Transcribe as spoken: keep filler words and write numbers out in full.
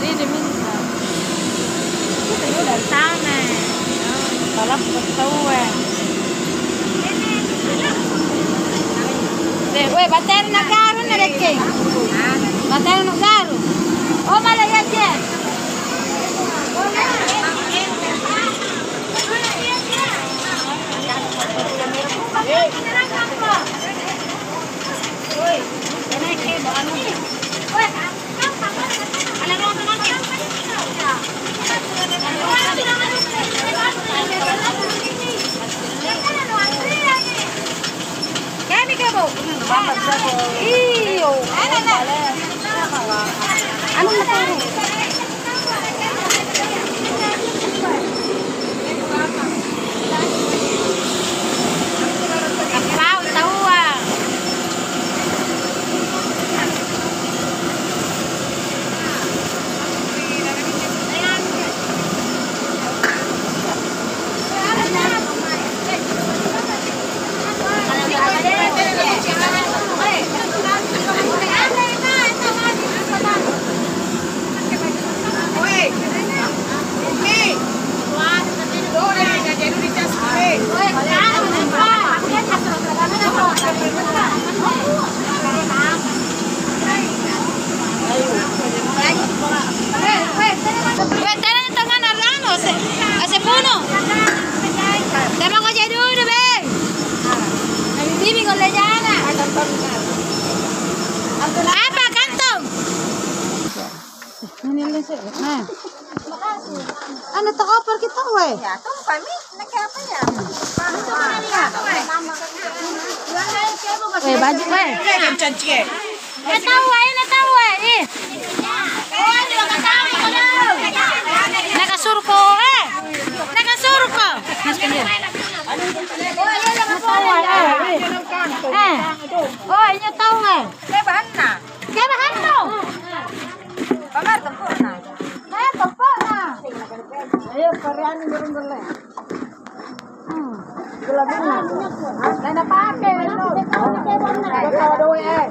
Ini minta. Tana. Talappa taua. Deh, weh, batena garu na dekke. Batena garu. Oh, malah ya, Jen. Kami kebo. Iyo. Anu na taru. Appau taua. Weh, tena tongana rano, ase-, ase puno. Tena ngoja dulu, Beng. Bibi ngolle jana. Apa kantong? Ini lese. Nah. Anu tak oper kita, weh. Ya, tumpah mi. Nak apa ya? Eh, baju, eh. Nataua, eh, nataua, eh. Nakasurko, eh. Nakasurko. Nataua, eh, eh. Eh. Oh, ini tahu, eh. Kaya bahanna. Kaya bahanna. Kamar tempurna. Eh, tempurna. Ayo, kariani burung gele. Hmm. Gula-gula. Lain apa-apa, lo. Gak tahu doang, eh.